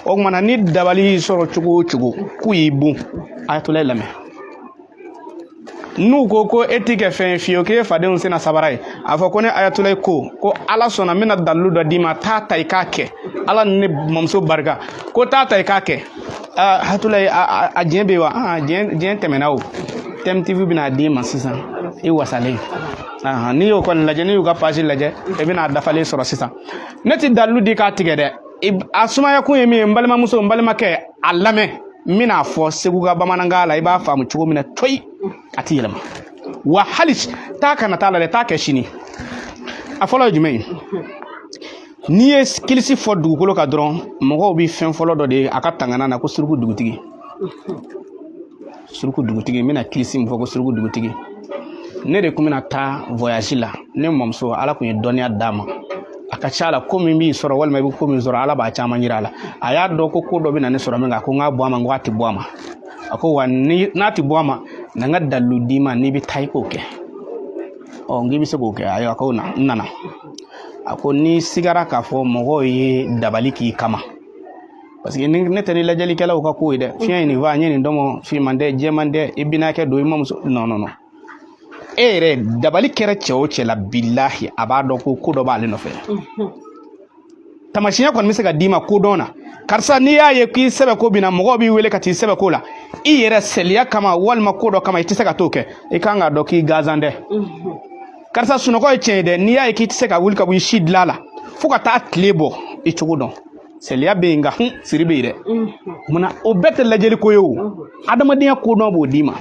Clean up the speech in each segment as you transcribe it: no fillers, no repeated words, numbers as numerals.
O tuma na ni dabali y'i sɔrɔ cogo o cogo k'u y'i bon, ayatollah lamɛn. N'u ko ko e ti kɛ fɛn ye fiyewu, k'e fadenw sena sabara ye, a fɔ ko ne ayatollah ko ko Ala sɔnna, n bɛna dalilu dɔ d'i ma, taa ta i k'a kɛ. Ala ni ne mamuso barika ko taa ta i k'a kɛ. Ayatollah, a diɲɛ bɛ yen wa? Diɲɛ tɛmɛna o. TMTV bɛna d'i ma sisan, i wasalen. N'i y'o kɔni lajɛ, n'i y'u ka page lajɛ, i bɛna a dafalen sɔrɔ sisan. Ne ti dalilu di k'a tigɛ dɛ. A sumaya kun ye min ye, n balimamuso, n balimakɛ, a lamɛn. N bɛna fɔ Segu ka bamanankan la, i b'a faamu cogo min na toyi, a ti yɛlɛma. Wa hali taa kana taa la dɛ, taa kɛ sini. A fɔlɔ ye jumɛn ye? N'i ye kilisi fɔ dugukolo kan dɔrɔn, mɔgɔw bɛ fɛn fɔlɔ dɔ de ye a ka tangana na ko suruku dugutigi. Suruku dugutigi, n bɛna kilisi min fɔ ko suruku dugutigi, ne de kun bɛna taa voyage la. Ne mamuso, Ala kun ye dɔnniya d'a ma. A ka ca la, ko min b'i sɔrɔ walima i bɛ ko min sɔrɔ, Ala b'a caman yira a la. A y'a dɔn ko ko dɔ bɛ na ne sɔrɔ min kan, a ko n k'a bɔ a ma, n ko a tɛ bɔ a ma. A ko wa ni n'a tɛ bɔ a ma, na n ka dalilu d'i ma, n'i bɛ taa i k'o kɛ. Ɔ, n k'i bɛ se k'o kɛ. Ayiwa, a ko na, n nana. A ko n'i sigara k'a fɔ mɔgɔw ye dabali k'i kama, parce que ne tɛ ni lajɛlikɛlaw ka ko ye dɛ. Fiɲɛ ye nin fa, n ye nin dɔnmɔ, finman tɛ, jɛman tɛ, i binakɛ don, i mamuso, non non non. E yɛrɛ dabali kɛra cɛ o cɛ la, bilahi, a b'a dɔn ko ko dɔ b'ale nɔfɛ. Tamasiyɛn kɔni bɛ se ka d'i ma kodɔn na. Karisa, n'i y'a ye k'i sɛbɛ ko bɛ na, mɔgɔw b'i wele ka t'i sɛbɛ ko la, i yɛrɛ seliya kama walima ko dɔ kama, i tɛ se ka t'o kɛ, i kan k'a dɔn k'i gansan dɛ. Karisa, sunɔgɔ ye tiɲɛ ye dɛ. N'i y'a ye k'i tɛ se ka wuli ka bɔ i si dilan la fo ka taa tile bɔ, i cogo dɔn. Seliya bɛ yen, nka hun, siri bɛ yen dɛ. Munna o bɛɛ tɛ lajɛli ko ye? O adamadenya kodɔn b'o d'i ma.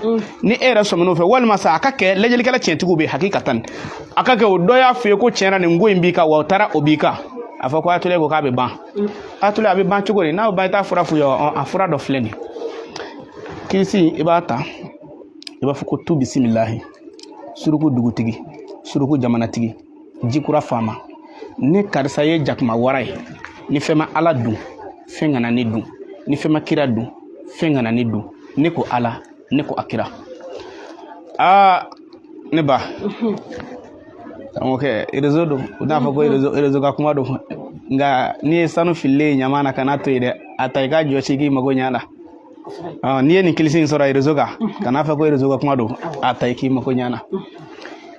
Ni e yɛrɛ sɔmin'o fɛ, walima sa a ka kɛ lajɛlikɛla tiɲɛtigiw bɛ hakikatan, a ka kɛ o dɔ y'a f'i ye ko tiɲɛ na nin ko in b'i kan, wa o taara o b'i kan, a fɔ ko ayatollah ko k'a bɛ ban. Ayatollah, a bɛ ban cogo di? N'a bɛ ban, i t'a fura f'u ye. A fura dɔ filɛ nin ye. Kirisi, i b'a ta, i b'a fɔ ko tu bisimilahi, suruku dugutigi, suruku jamanatigi, jikura faama, ne karisa ye jakuma wara ye. Ni fɛn ma Ala dun, fɛn kana ne dun. Ni fɛn ma kira dun, fɛn kana ne dun. Ne ko Ala, ne ko a kira. Aa, ne ba karamɔgɔkɛ, réseau don, u n'a fɔ ko réseau ka kuma don. Nka n'i ye sanu fililen ɲama na, kana to yen dɛ, a ta i ka jɔsi k'i mago ɲa la. N'i ye nin kilisi in sɔrɔ réseau kan, kana fɔ ko réseau ka kuma don, a ta i k'i mago ɲa na.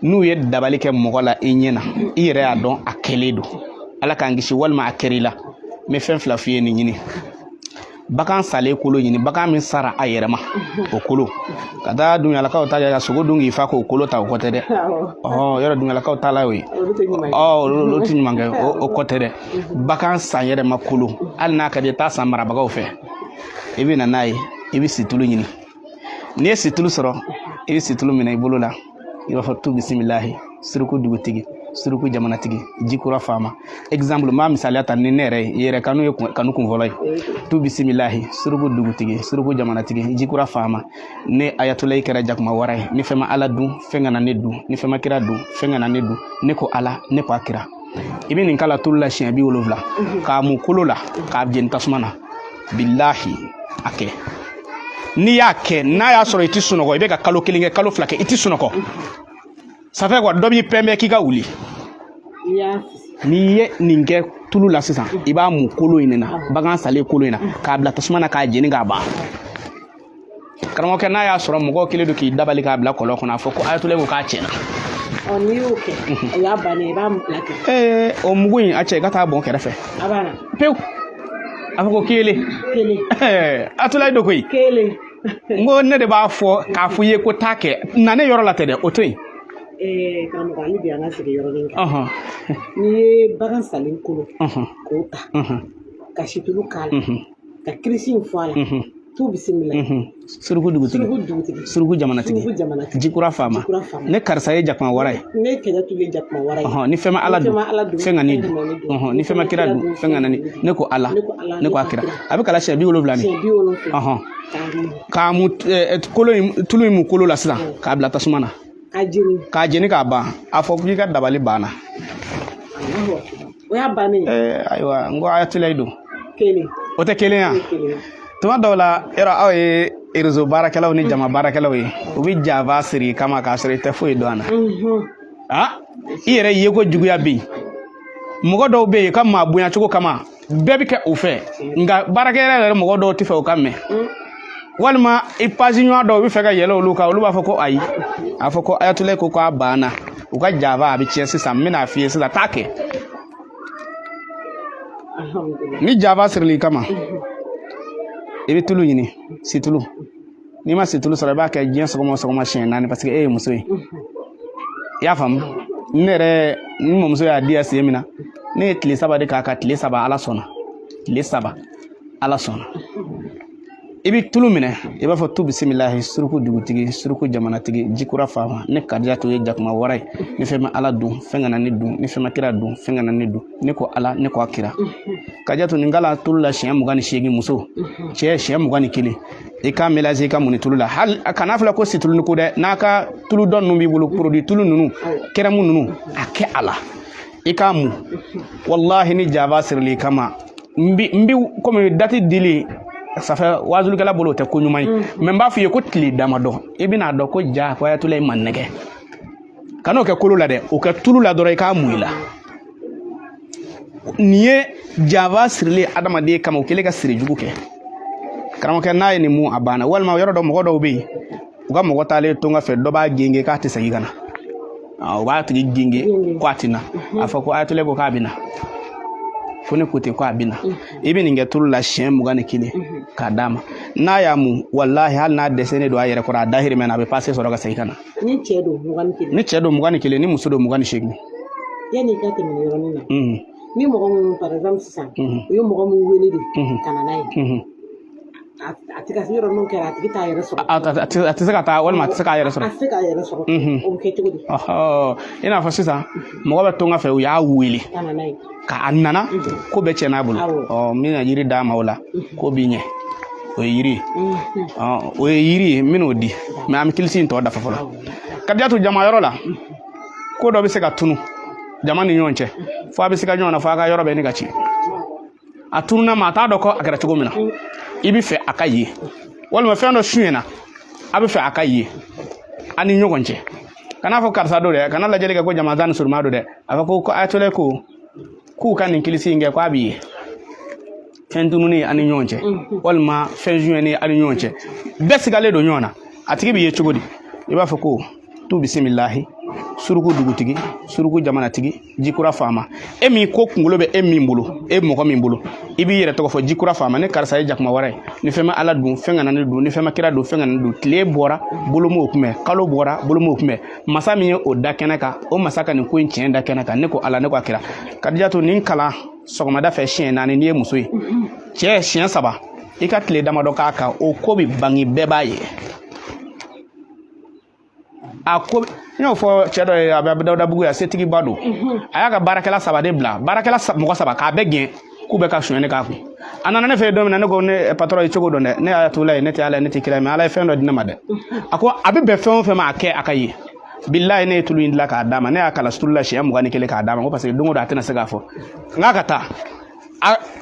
N'u ye dabali kɛ mɔgɔ la i ɲɛ na, i yɛrɛ y'a dɔn a kɛlen don, Ala k'an kisi, walima a kɛr'i la, n bɛ fɛn fila f'i ye. Nin ɲini, bagan salen kolo ɲini, bagan min sara a yɛrɛ ma, o kolo. Ka taa dunyalakaw ta ka sogo dun k'i fa k'o kolo ta, o kɔ tɛ dɛ. Ɔhɔn, yɔrɔ dunyalakaw ta la y'o ye. Ɔ, olu tɛ ɲuman kɛ, o kɔ tɛ dɛ. Bagan san yɛrɛ ma kolo, hali n'a ka di i taa san marabagaw fɛ, i bɛ na n'a ye, i bɛ situlu ɲini. N'i ye situlu sɔrɔ, i bɛ situlu minɛ i bolo la, i b'a fɔ tu bisimilahi, suruku dugutigi, suruku jamanatigi, jikura faama. Exemple, n b'a misaliya ta ni ne yɛrɛ ye, yɛrɛ kanu ye kanu kun fɔlɔ ye. Tu bisimilahi, suruku dugutigi, suruku jamanatigi, jikura faama, ne ayatolayi kɛra jakuma wara ye. Ni fɛn ma Ala dun, fɛn kana ne dun. Ni fɛn ma kira dun, fɛn kana ne dun. Ne ko Ala, ne ko a kira. I bɛ nin kala tulu la siɲɛ 70, k'a mun kolo la, k'a jeni tasuma na. Bilahi, a kɛ. N'i y'a kɛ, n'a y'a sɔrɔ i ti sunɔgɔ, i bɛ ka kalo 1 kɛ, kalo 2 kɛ, i ti sunɔgɔ, ça fait quoi? Dɔ b'i pɛnbɛ k'i ka wuli. N'i ye nin kɛ tulu la sisan, i b'a mun kolo in de na, bagan salen kolo in na, k'a bila tasuma na, k'a jeni k'a ban. Karamɔgɔkɛ, n'a y'a sɔrɔ mɔgɔw kɛlen don k'i dabali k'a bila kɔlɔn kɔnɔ, a fɔ ko ayatollah ko k'a tiɲɛna. Ɔ, n'i y'o kɛ, o y'a bannen, i b'a bila ten. O mugu in, a cɛ, i ka taa bɔn kɛrɛfɛ. A banna. Pewu. A fɔ ko kelen. Kelen. Ayatollah do koyi. Kelen. N ko ne de b'a fɔ k'a fɔ i ye ko taa kɛ na ne yɔrɔ la tɛ dɛ, o to yen. Karamɔgɔ, hali bi an ka segin yɔrɔnin kan. N'i ye bagan salen kolo k'o ta, ka situlu k'a la, ka kirisi in fɔ a la, tu bisimila. Suruku dugutigi. Suruku dugutigi. Suruku jamanatigi. Suruku jamanatigi. Jikura faama. Jikura faama. Ne karisa ye jakuma wara ye. Ne kɛlɛ tun ye jakuma wara ye. Ni fɛn ma Ala Ni dun, fɛn ma Ala dun, fɛn ka ne dun. fɛn ka ne dun. Ni fɛn ma kira dun, fɛn ka ne. Ne ko Ala, Ne ko Ala, ne ko a kira. A bɛ kala siɲɛ 70 ni. Siɲɛ 70. K'a mun. K'a mun kolo in, tulu in mun kolo la sisan, k'a bila tasuma na. K'a jeni. K'a jeni k'a ban. A fɔ k'i ka dabali banna. Alahu akibar. O y'a bannen ye. Ayiwa, n ko ayatollah don. Kelen. O tɛ kelen ya? Kelen. Tuma dɔw la, yɔrɔ aw ye réseau baarakɛlaw ni jama baarakɛlaw ye, u bɛ java siri kama k'a sɔrɔ i tɛ foyi dɔn a na. Ah, i yɛrɛ ye ko juguya bɛ yen. Mɔgɔ dɔw bɛ yen, ka maa bonya cogo kama, Bɛɛ bɛ kɛ o fɛ, nka baarakɛyɔrɔ yɛrɛ mɔgɔ dɔw tɛ fɛ o ka mɛn, walima i pasi ɲɔgɔn dɔw bɛ fɛ ka yɛlɛ olu kan, olu b'a fɔ ko ayi, a fɔ ko ayatollah ko k'a banna, u ka jaba a bɛ tiɲɛ sisan. N bɛna f'i ye sisan, taa kɛ. Ni jaba sirili kama, i bɛ tulu ɲini, situlu. N'i ma situlu sɔrɔ, i b'a kɛ diɲɛ sɔgɔma o sɔgɔma siɲɛ 4, parce que e ye muso ye. I y'a faamu? Ne yɛrɛ, n mamuso y'a di yan sen min na, ne ye tile 3 de k'a kan. Tile 3, Ala sɔnna. Tile 3, Ala sɔnna. I bɛ tulu minɛ, i b'a fɔ tu bisimilahi, suruku dugutigi, suruku jamanatigi, jikura faama, ne Kadijatu ye jakuma wara ye. Ni fɛn ma Ala dun, fɛn kana ne dun. Ni fɛn ma kira dun, fɛn kana ne dun. Ne ko Ala, ne ko a kira. Kadijatu, nin kala tulu la siɲɛ 28, muso cɛ siɲɛ 21. I k'a mélanger, i ka mun tulu la. Hali a kana filɛ ko situlu ni ko dɛ. N'a ka tulu dɔ ninnu b'i bolo, produit tulu ninnu, crème ninnu, a kɛ a la, i k'a mun. Wallahi, ni jaba sirili kama, n bi komi date dili ça fait wajulikɛla bolo, o tɛ ko ɲuman ye. Mais n b'a f'i ye ko tile damadɔ, i bɛna dɔn ko ja ko ayatollah ma nɛgɛ. Kan'o kɛ kolo la dɛ, o kɛ tulu la dɔrɔn, i k'a mun i la. Nin ye jaba sirilen adamaden kama, o kɛlen ka siri jugu kɛ. Karamɔgɔkɛ, n'a ye nin mun, a banna. Walima yɔrɔ dɔ, mɔgɔ dɔw bɛ yen, u ka mɔgɔ taalen tunga fɛ, dɔ b'a genge k'a tɛ segin ka na. U b'a tigi genge ko a tɛ na. A fɔ ko ayatollah ko k'a bɛ na, fo ne ko ten ko a bɛ na. I bɛ nin kɛ tulu la siɲɛ 21 k'a d'a ma. N'a y'a mun, walahi, hali n'a dɛsɛlen don a yɛrɛ kɔrɔ, a dahirimɛ na, a bɛ pase sɔrɔ ka segin ka na. Ni cɛ don, 21? Ni cɛ don, 21. Ni muso don, 28. Yanni i ka tɛmɛ nin yɔrɔnin na, ni mɔgɔ minnu, par exemple sisan, u ye mɔgɔ min wele de ka na n'a ye, a tɛ ka se yɔrɔ n'o kɛra, a tigi t'a yɛrɛ sɔrɔ. A tɛ se ka taa, walima a tɛ se k'a yɛrɛ sɔrɔ. A tɛ se k'a yɛrɛ sɔrɔ, o bɛ kɛ cogo di? I n'a fɔ sisan, mɔgɔ bɛ tunga fɛ, u y'a wele ka na n'a ye, ka a nana, ko bɛɛ tiɲɛ n'a bolo. Ɔ, n bɛna yiri d'a ma, o la ko b'i ɲɛ. O ye yiri ye, o ye yiri ye, n bɛn'o di. Mais an bɛ kilisi in tɔ dafa fɔlɔ. Kadijatu, jama yɔrɔ la, ko dɔ bɛ se ka tunu jama ni ɲɔgɔn cɛ, fo a bɛ se ka ɲɔgɔn na, fo a ka yɔrɔ bɛɛ ni ka ci. A tununa ma, a t'a dɔn ko a kɛra cogo min na. I bɛ fɛ a ka ye, walima fɛn dɔ suɲɛna, a bɛ fɛ a ka ye a ni ɲɔgɔn cɛ. Kana fɔ karisa don dɛ, kana lajɛli kɛ ko jamajan ni suruma don dɛ. A fɔ ko ayatollah ko k'u ka nin kilisi in kɛ, k'a b'i ye fɛn tununnen a ni ɲɔgɔn cɛ, walima fɛn suɲɛnen a ni ɲɔgɔn cɛ, bɛɛ sigalen don ɲɔgɔn na. A tigi b'i ye cogo di? I b'a fɔ ko tu bisimilahi, suruku dugutigi, suruku jamanatigi, jikura faama. E min ko kunkolo bɛ e min bolo, e mɔgɔ min bolo, i b'i yɛrɛ tɔgɔ fɔ, jikura faama, ne karisa ye jakuma wɛrɛ ye. Ni fɛn ma Ala dun, fɛn kana ne dun. Ni fɛn ma kira dun, fɛn kana ne dun. Tile bɔra, bolo m'o kunbɛn. Kalo bɔra, bolo m'o kunbɛn. Masa min ye o da kɛnɛ kan, o masa ka nin ko in tiɲɛ da kɛnɛ kan. Ne ko Ala, ne ko a kira. Kadijatu, nin kalan sɔgɔmada fɛ siɲɛ 4, n'i ye muso ye, cɛ siɲɛ 3, i ka tile damadɔ k'a kan, o ko bɛ bange, bɛɛ b'a ye. A ko n y'o fɔ cɛ dɔ ye, a bɛ Dawudabugu yan, setigiba don. A y'a ka baarakɛla 3 de bila, baarakɛla mɔgɔ 3, k'a bɛɛ gɛn k'u bɛ ka sonyɛni k'a kun. A nana ne fɛ yen don min na, ne ko ne patron ye cogo dɔn dɛ, ne y'a to la ye, ne tɛ Ala ye, ne tɛ kira ye, mais Ala ye fɛn dɔ di ne ma dɛ. A ko a bɛ bɛn fɛn o fɛn ma, a kɛ a ka ye. Bilayi, ne ye tulu in dilan k'a d'a ma. Ne y'a kala tulu la siɲɛ 21 k'a d'a ma, ko parce que don o don a tɛna se k'a fɔ n k'a ka taa.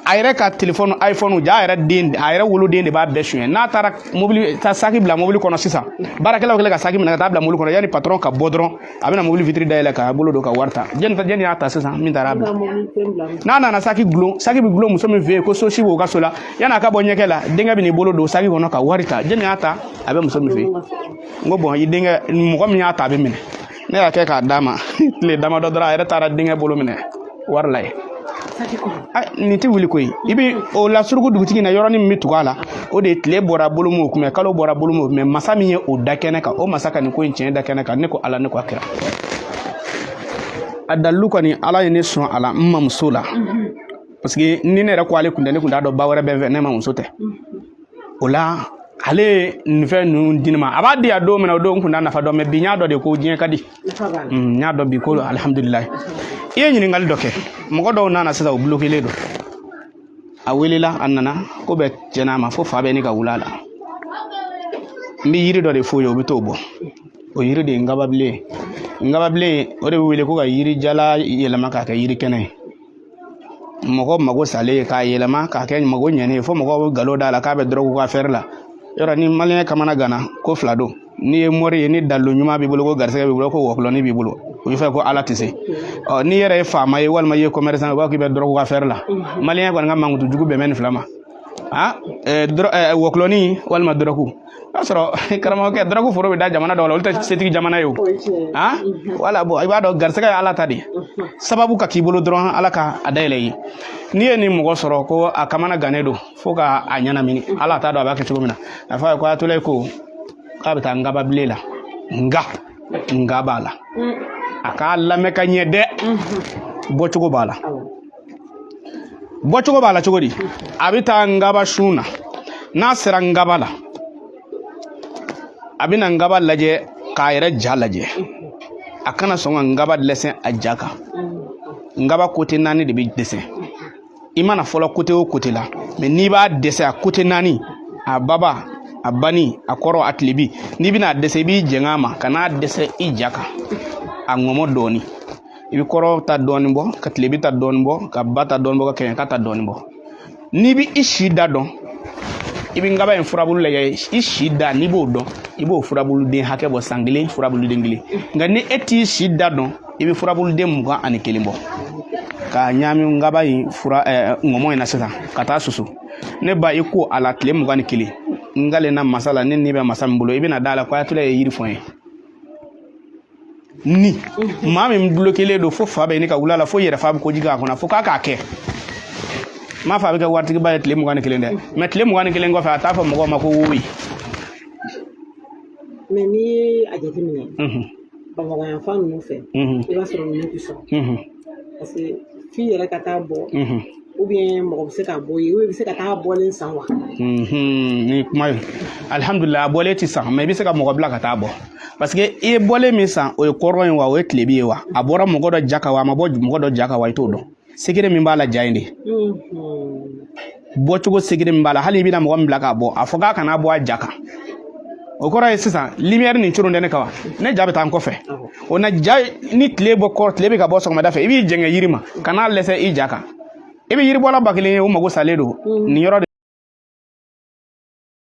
A yɛrɛ ka telefɔni iPhone ja, a yɛrɛ den, a yɛrɛ woloden de b'a bɛɛ suɲɛ. N'a taara mobili ta, saki bila mobili kɔnɔ sisan, baarakɛlaw kɛlen ka saki minɛ ka taa bila mobili kɔnɔ, yanni patron ka bɔ dɔrɔn, a bɛna mobili vitre dayɛlɛ k'a bolo don ka wari ta. Jɛni y'a ta sisan, min taara a bila, n'a nana saki gulon, saki bɛ gulon muso min fɛ yen, ko so si b'o ka so la, yanni a ka bɔ ɲɛkɛ la, denkɛ bɛ n'i bolo don saki kɔnɔ ka wari ta. Jɛni y'a ta, a bɛ muso min fɛ yen. N ko bɔn, i denkɛ, mɔgɔ min y'a ta, a bɛ minɛ. Ne y'a kɛ k'a d'a ma, tile damadɔ dɔrɔn, a yɛrɛ taara denkɛ bolo minɛ wari la ye. Nin tɛ wuli koyi. I bɛ o la suruku dugutigi na, yɔrɔnin min bɛ tugu a la, o de ye tile bɔra bolo m'o kunbɛn, kalo bɔra bolo m'o kunbɛn. Masa min ye o da kɛnɛ kan, o masa ka nin ko in tiɲɛ da kɛnɛ kan. Ne ko Ala, ne ko a kira. A dalilu kɔni, Ala ye ne sɔn a la n mamuso la, parce que ni ne yɛrɛ ko ale kun tɛ, ne kun t'a dɔn ba wɛrɛ bɛ n fɛ, ne mamuso tɛ. O la ale ye nin fɛn ninnu di ne ma. A b'a di yan don min na, o don n kun t'a nafa dɔn, mais bi n y'a dɔn de ko diɲɛ ka di. N y'a dɔn bi ko alihamudulilayi. I ye ɲininkali dɔ kɛ. Mɔgɔ dɔw nana sisan, u bulokelen don. A welela, a nana, ko bɛɛ tiɲɛna a ma, fo fa bɛ ne ka wula la. N bɛ yiri dɔ de f'o ye, o bɛ t'o bɔ. O yiri de ye nkababilen ye. Nkababilen, o de bɛ wele ko ka yiri jala yɛlɛma k'a kɛ yiri kɛnɛ ye. Mɔgɔ mago salen k'a yɛlɛma k'a kɛ mago ɲɛnen ye, fo mɔgɔw bɛ nkalon da la k'a bɛ dɔrɔgu ka fɛrɛ la. Yɔrɔ ni maliyɛn kamana ganna, ko fila don. N'i ye mori ye, ni dalilu ɲuman b'i bolo, ko garisɛgɛ b'i bolo, ko wɔkulɔni b'i bolo, o bɛ fɛ ko Ala tɛ se. Ɔ, n'i yɛrɛ ye faama ye walima i ye commerçant ye, u b'a fɔ k'i bɛ dɔrɔgu ka fɛrɛ la. Maliyɛn kɔni ka mankutu jugu bɛn bɛ nin fila ma. Ah, wɔkulɔni walima dɔrɔgu. O y'a sɔrɔ karamɔgɔkɛ, dɔrɔgu foro bɛ da jamana dɔw la, olu tɛ setigi jamana ye o. Ah, wala bon, i b'a dɔn garisɛgɛ ye Ala ta de ye. Sababu ka k'i bolo dɔrɔn, Ala ka a dayɛlɛ i ye. N'i ye nin mɔgɔ sɔrɔ ko a kamana gannen don fo ka a ɲɛnamini, Ala t'a dɔn a b'a kɛ cogo min na, a fɔ a ye ko Ayatollah ko k'a bɛ taa Ngaba bilen la, nka nga b'a la, a k'a lamɛn ka ɲɛ dɛ. Bɔcogo b'a la. Bɔcogo b'a la cogo di? A bɛ taa Ngaba sun na. N'a sera Ngaba la, a bɛna Ngaba lajɛ k'a yɛrɛ ja lajɛ. A kana sɔn ka Ngaba dɛsɛ a ja kan. Ngaba côté naani de bɛ dɛsɛ. I mana fɔlɔ côté o côté la, mais n'i b'a dɛsɛ a côté naani, a baba, a bani, a kɔrɔ, a tilebi, n'i bɛna dɛsɛ, i b'i jɛngɛ a ma ka n'a dɛsɛ i ja kan, a ŋɔmɔ dɔɔni. I bɛ kɔrɔ ta dɔɔni bɔ, ka tilebi ta dɔɔni bɔ, ka ba ta dɔɔni bɔ, ka kɛɲɛka ta dɔɔni bɔ. N'i bɛ i si da dɔn, i bɛ ngaba in furabulu lajɛ. I si da, n'i b'o dɔn, i b'o furabuluden hakɛ bɔ, san kelen furabuluden kelen. Nka ni e t'i si da dɔn, i bɛ furabuluden 21 bɔ k'a ɲaami ngaba in fura ŋɔmɔ in na sisan ka taa susu. Ne ba, i ko a la tile 21, n kalenna masa la, ne ni bɛ masa min bolo, i bɛna da la ko Ayatollah ye yiri fɔ n ye. Ni maa min bulokelen don fo fa bɛ ɲini ka wuli a la, fo yɛrɛ fa bɛ koji k'a kɔnɔ fo k'a k'a kɛ, n m'a fɔ a bɛ kɛ waritigiba ye tile 21 dɛ, mais tile 21 kɔfɛ, a t'a fɔ mɔgɔw ma ko woyi. Mais n'i ye a jateminɛ, Bamakɔ yan fan ninnu fɛ, i b'a sɔrɔ ninnu tɛ sɔrɔ, parce que f'i yɛrɛ ka taa bɔ, ou bien mɔgɔ bɛ se k'a bɔ yen, ou bien i bɛ se ka taa bɔlen san wa? Ni kuma ye, alihamudulila, a bɔlen ti san, mais i bɛ se ka mɔgɔ bila ka taa bɔ, parce que i ye bɔlen min san, o ye kɔrɔ ye wa, o ye tilebi ye wa, a bɔra mɔgɔ dɔ ja kan wa, a ma bɔ mɔgɔ dɔ ja kan wa, i t'o dɔn. Secret min b'a la, ja in de bɔcogo, secret min b'a la, hali i bɛna mɔgɔ min bila k'a bɔ, a fɔ k'a kana bɔ a ja kan. O kɔrɔ ye sisan lumière nin coron tɛ ne kan wa, ne ja bɛ taa n kɔfɛ. O na ja ni tile bɔ kɔrɔ, tile bɛ ka bɔ sɔgɔmada fɛ, i b'i jɛngɛ yiri ma ka n'a lɛsɛ i ja kan. I bɛ yiribɔla ba kelen ye, o mago salen don nin yɔrɔ de.